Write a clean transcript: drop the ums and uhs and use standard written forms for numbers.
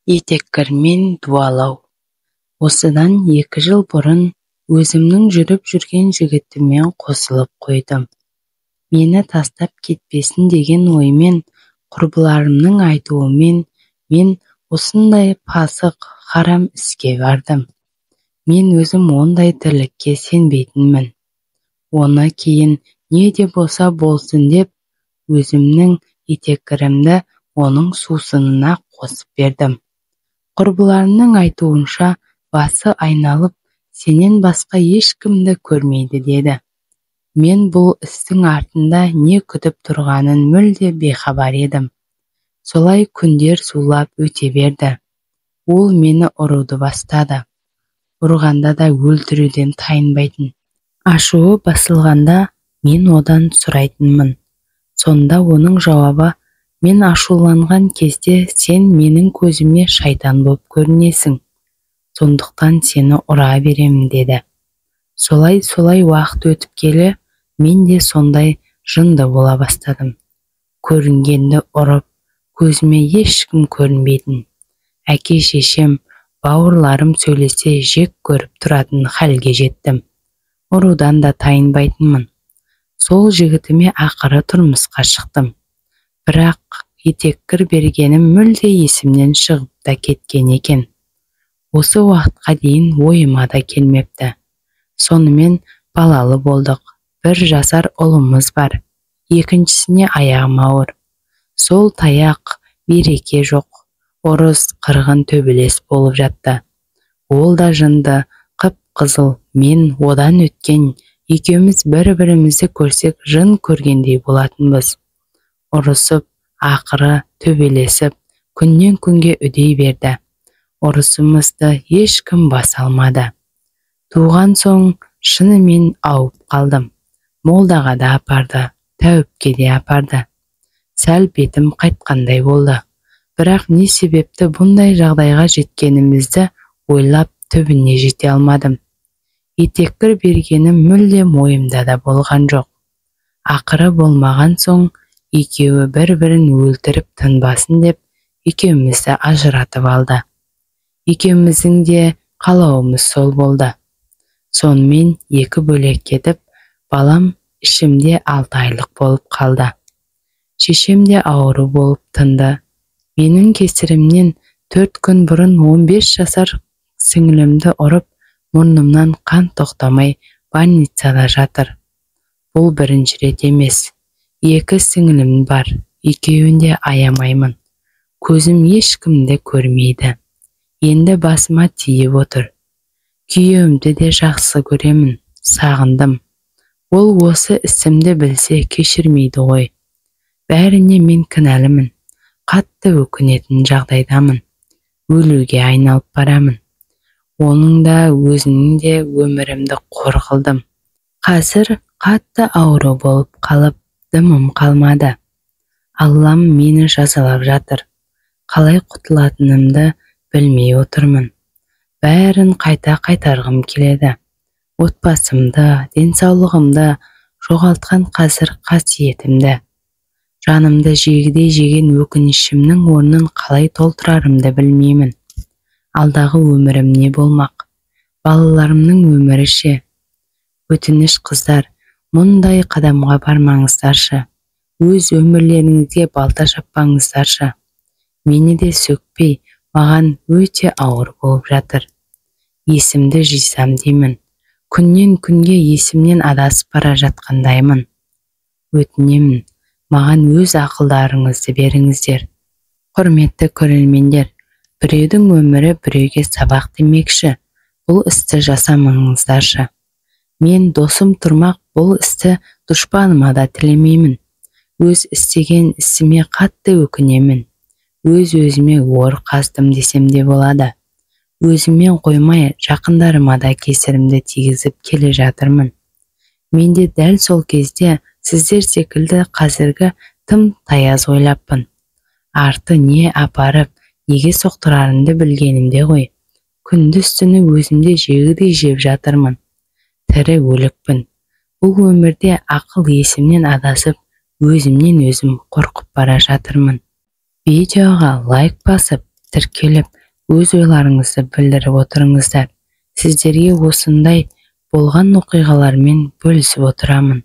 Етеккірмен дуалау. Осыдан 2 жыл бұрын өзімнің жүріп жүрген жігітіммен қосылып қойдым. Мені тастап кетпесін деген оймен, құрбыларымның айтуымен мен осындай пасық, харам іске бардым. Мен өзім ондай тірлікке сенбейтінмін. Оны кейін не де болса болсын деп, өзімнің етеккірімді оның сусынына қосып бердім. Құрбыларымның айтуынша, басы айналып, сенен басқа ешкімді көрмейді деді. Мен бұл істің артында не күтіп тұрғанын мүлде бейхабар едім. Солай күндер зулап өте берді. Ол мені ұруды бастады. Ұрғанда да өлтіруден тайынбайтын. Ашуы басылғанда мен одан сұрайтынмын. Сонда оның жауабы: мен ашуланған кезде сен менің көзіме шайтан боп көрінесің, сондықтан сені ұра беремін деді. Солай-солай уақыт өтіп келе, мен де сондай жынды бола бастадым. Көрінгенді ұрып, көзіме ешкім көрінбейтін. Әке шешем, бауырларым сөйлесе жек көріп тұратын халге жеттім. Ұрудан да тайынбайтынмын. Сол жігітіме ақыры тұрмысқа шықтым. Бірақ етеккір бергенім мүлде есімнен шығып та кеткен екен. Осы уақытқа дейін ойыма да келмепті. Сонымен балалы болдық. 1 жасар ұлымыз бар. Екіншісіне аяғым ауыр. Сол таяқ, береке жоқ. Ұрыс, қырғын төбелес болып жатты. Ол да жынды, қып-қызыл, мен одан өткен. Екеуміз бір-бірімізді көрсек жын көргендей болатынбыз. Ұрысып, ақыры төбелесіп, күннен күнге үдей берді. Ұрысымызды ешкім баса алмады. Туған соң шынымен ауып қалдым. Молдаға да апарды, тәуіпке де апарды. Сәл бетім қайтқандай болды. Бірақ не себепті бұндай жағдайға жеткенімізді ойлап түбіне жете алмадым. Етеккір бергенім мүлде мойымда да болған жоқ. Ақыры болмаған соң екеуі бір-бірін өлтіріп тынбасын деп екеумізді ажыратып алды. Екеуміздің де қалауымыз сол болды. Сонымен 2 бөлек кетіп, балам ішімде 6 айлық болып қалды. Шешем де ауру болып тынды. Менің кесірімнен 4 күн бұрын 15 жасар сіңілімді ұрып, мұрнымнан қан тоқтамай больницада жатыр. Бұл бірінші рет емес. 2 сіңілім бар, екеуін де аямаймын. Көзім ешкімді көрмейді. Енді басыма тиіп отыр. Күйеуімді де жақсы көремін, сағындым. Ол осы ісімді білсе кешірмейді ғой. Бәріне мен кінәлімін. Қатты өкінетін жағдайдамын. Өлуге айналып барамын. Оның да өзінің де өмірімді қор қылдым. Қазір қатты ауру болып қалып, дымым қалмады. Аллам мені жазалап жатыр. Қалай құтылатынымды білмей отырмын. Бәрін қайта қайтарғым келеді. Отбасымды, денсаулығымды жоғалтқан қазір қасиетімді. Жанымды жегідей жеген өкінішімнің орнын қалай толтырарымды білмеймін. Алдағы өмірім не болмақ? Балаларымның өмірі ше? Өтініш қыздар, мұндай қадамға бармаңыздаршы. Өз өмірлеріңізге балта шаппаңыздаршы. Мені де сөкпей, маған өте ауыр болып жатыр. Есімді жисам деймін. Күннен күнге есімнен адасып бара жатқандаймын. Өтінемін, маған өз ақылдарыңызды беріңіздер. Құрметті көрермендер, біреудің өмірі біреуге сабақ демекші, бұл істі жасамаңыздаршы. Мен досым тұрмақ, бұл істі дұшпаныма да тілемеймін. Өз істеген ісіме қатты өкінемін. Өз-өзіме ор қаздым десем де болады. Өзіммен қоймай, жақындарыма да кесірімді тигізіп келе жатырмын. Мен де дәл сол кезде сіздер секілді қазіргі тым таяз ойлаппын. Арты не апарып, неге соқтырарымды білгенімде ғой. Күндіз түні өзімде жегідей жеп жатырмын. Тірі өлікпін. Бұл өмірде ақыл есімнен адасып, өзімнен өзім қорқып бара жатырмын. Видеоға лайк басып, тіркеліп, өз ойларыңызды білдіріп отырыңыздар. Сіздерге осындай болған оқиғалармен бөлісіп отырамын.